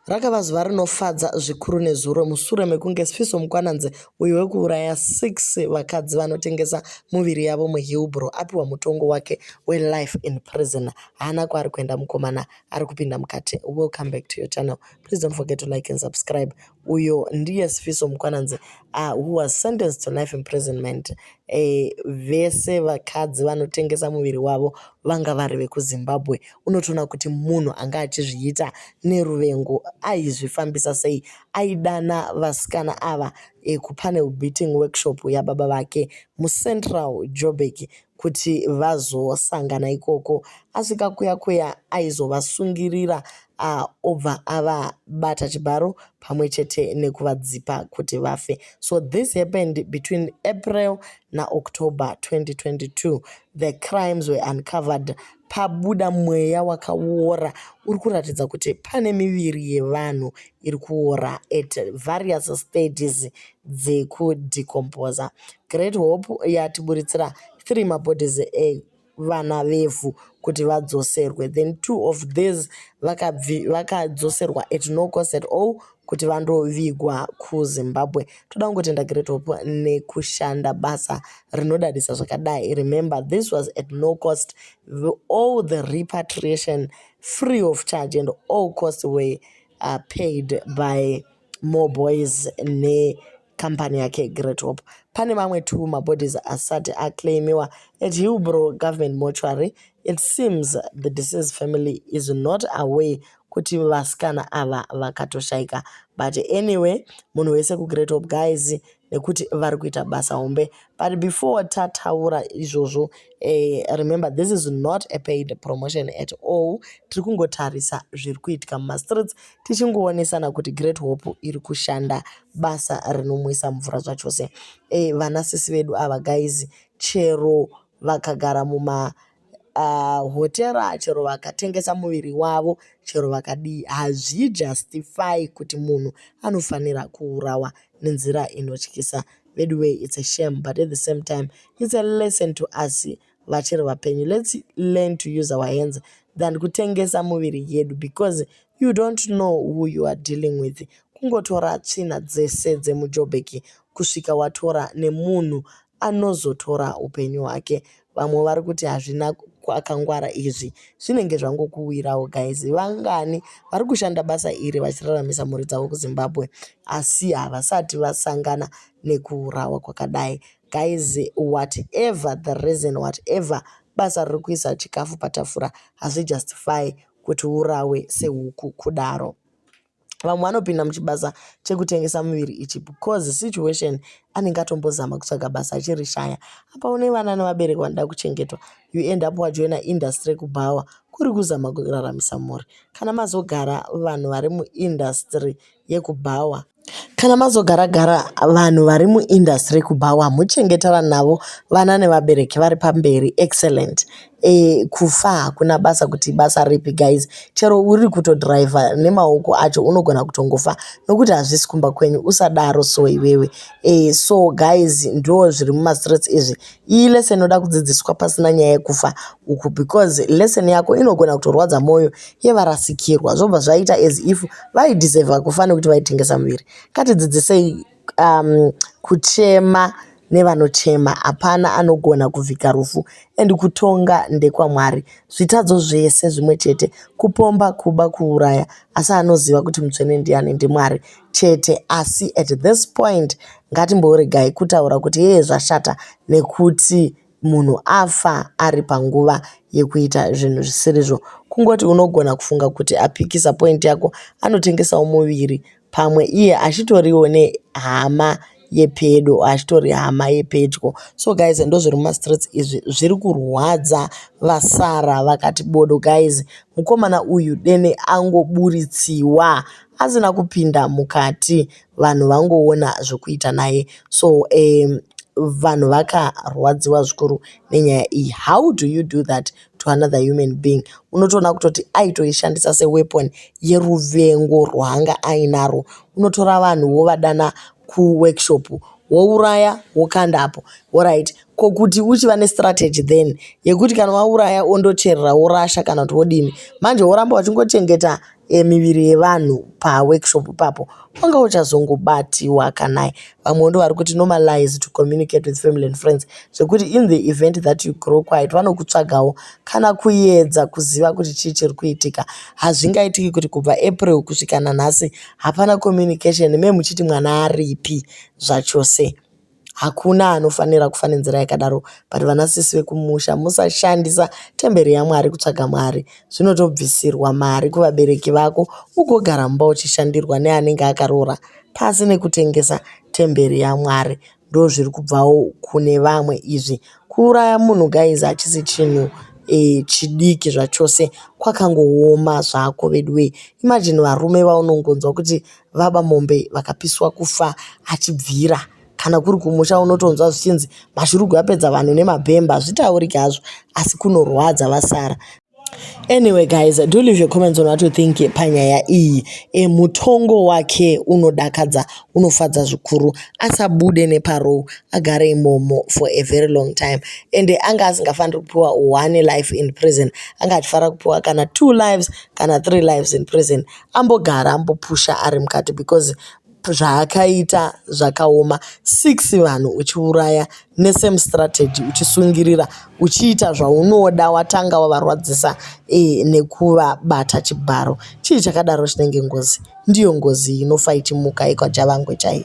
Rakava zuva rinofadza zvikuru nezuro mushure mekunge Sifiso Mkwananzi uyo wekuuraya 6 vakadzi vanotengesa muviri yavo muHillbrow apiwa mutongo wake welife in prison. Haana kwaari kuenda mukomana ari kupinda mukati. Welcome back to your channel. Please don't forget to like and subscribe. Uyo ndiye Sifiso Mkwananzi who was sentenced to life imprisonment. Vese vakadzi vanotengesa muviri wavo vanga vari vekuZimbabwe. Unotoona kuti munhu anga achizviita neruvengo aizvifambisa sei. Aidana vasikana ava kupanel beating workshop yababa vake muCentral Joburg kuti vazosangana ikoko. Asvika kuya kuya aizovasungirira obva avabata chibharo pamwe chete nekuvadzipa kuti vafe. So this happened between April naOctober 2022. The crimes were uncovered pabuda mweya wakaora uri kuratidza kuti pane miviri yevanhu iri kuora at various stages dzekudecomposa. Great Hope yatiburitsira 3 mabodies evana vevhu kuti vadzoserwe. Then two of these vakadzoserwa at no cost at all kuti vandovigwa kuZimbabwe. Toda kungotenda Great Hope nekushanda basa rinodadisa zvakadai. Remember, this was at no cost. All the repatriation free of charge and all costs were paid by More Boys nekambani yake Great Hope. Pane mamwe two mabodies asati aclaimiwa at Hillbrow Government Mortuary. It seems the deceased family is not aware kuti vasikana ava vakatoshaika. But anyway, munhu wese kuGreat Hope guys nekuti vari kuita basa hombe. But before tataura izvozvo, remember this is not a paid promotion at all. Tiri kungotarisa zviri kuitika mumastreets tichingoonesana kuti Great Hope iri kushanda basa rinomwisa mvura zvachose. Vana sisi vedu ava guys, chero vakagara muma hotera, chero vakatengesa muviri wavo, chero vakadii, hazvijustify kuti munhu anofanira kuurawa nenzira inotyisa. Anyway, it's a shame, but at the same time it's a lesson to us vachiri vapenyu. Let's learn to use our hands than kutengesa muviri yedu, because you don't know who you are dealing with. Kungotora tsvina dzese dzemuJoburg kusvika watora nemunhu anozotora upenyu hwake. Vamwe vari kuti hazvina akangwara izvi, zvinenge zvangokuwirawo guys. Vangani vari kushanda basa iri vachiraramisa mhuri dzavo kuZimbabwe, asi havasati vasangana nekuurawa kwakadai. Guys, whatever the reason, whatever basa riri kuisa chikafu patafura, hazvijustify kuti urawe sehuku kudaro. Vamwe vanopinda muchibasa chekutengesa muviri ichi because situation anenge atombozama kutsvaga basa achirishaya. Apa une vana nevabereki vanoda kuchengetwa, you end up wajoina industry yekubhawa kuri kuzama kuraramisa mhuri. Kana mazogara vanhu vari muindustry yekubhawa, kana mazogara-gara vanhu vari muindustry yekubhawa, muchengetana navo vana nevabereki vari pamberi. Excellent. Kufa hakuna basa kuti basa ripi guys. Chero uri kutodhiraivha nemaoko acho unogona kutongofa nokuti hazvisi kumba kwenyu. Usadaro so iwewe. So guys, ndo zviri mumastreets izvi. Iyi lesson inoda kudzidziswa pasina nyaya yekufa uku, because lesson yako inogona kutorwadza mwoyo yevarasikirwa, zvobva zvaita as if vaideserva kufa nekuti vaitengesa muviri. Ngatidzidzisei kuchema nevanochema. Hapana anogona kuvhika rufu and kutonga ndekwaMwari. Zvitadzo zvese zvimwe chete, kupomba, kuba, kuuraya, asi anoziva kuti mutsvene ndiani ndiMwari chete. Asi at this point ngatimboregai kutaura kuti yeye zvashata nekuti munhu afa ari panguva yekuita zvinhu zvisirizvo. Kungoti unogona kufunga kuti apikisa point yako anotengesawo muviri, pamwe iye achitoriwo nehama yepedo, achitori hama yepedyo. So guys, ndo zviri mumastreets izvi zviri kurwadza vasara vakati bodo guys. Mukomana uyu dene angoburitsiwa asina kupinda mukati, vanhu vangoona zvokuita naye. So vanhu vakarwadziwa zvikuru nenyaya iyi. How do you do that to another human being? Unotoona kutoti aitoishandisa seweapon yeruvengo rwaanga ainaro. Unotora vanhu wovadana kuworkshop, wouraya, wokandapo. Alright, ko Ko kuti uchiva nestrategy then yekuti kana wauraya ondocherera worasha kana kuti wodini manje woramba uchingochengeta e, miviri yevanhu paworkshop ipapo wanga uchazongobatiwa kanai. Vamwe ndo vari kuti normalize to communicate with family and friends zvekuti in the event that you grow quiet vanokutsvagawo kana kuedza kuziva kuti chii chiri kuitika. Hazvingaitiki kuti kubva April kusvika nanhasi hapana communication me muchiti mwana aripi zvachose. Hakuna anofanira kufa nenzira yakadaro but vana sisi vekumusha musashandisa temberi yaMwari kutsvaga mari. Zvinotobvisirwa mari kuvabereki vako ugogara mumba uchishandirwa neanenge akaroora pasi nekutengesa temberi yaMwari. Ndozviri kubvawo kune vamwe izvi. Kuuraya munhu guys hachisi chinhu e, chidiki zvachose kwakangooma zvako veduwee. Imagine varume vaunongonzwa kuti vaba mombe vakapiswa kufa achibvira kana kuri kumusha unotonzwa zvichinzi mashurugwi apedza vanhu nemabhemba hazvitauriki hazvo asi kunorwadza vasara. Anyway guys, do leave your comments on what you think panyaya iyi. E, mutongo wake unodakadza, unofadza zvikuru. Asabude neparole, agare imomo for a very long time. Ende anga asingafaniri kupiwa one life in prison. Anga achifanira kupiwa kana two lives kana three lives in prison. Ambogara ambopusha ari mukati because zvaakaita zvakaoma. Six vanhu uchiuraya nesame strategy uchisungirira uchiita zvaunoda watanga wavarwadzisa e, nekuvabata chibharo. Chii chakadaro chinenge ngozi? Ndiyo ngozi inofa ichimuka yekwaJavangwe chaiyo.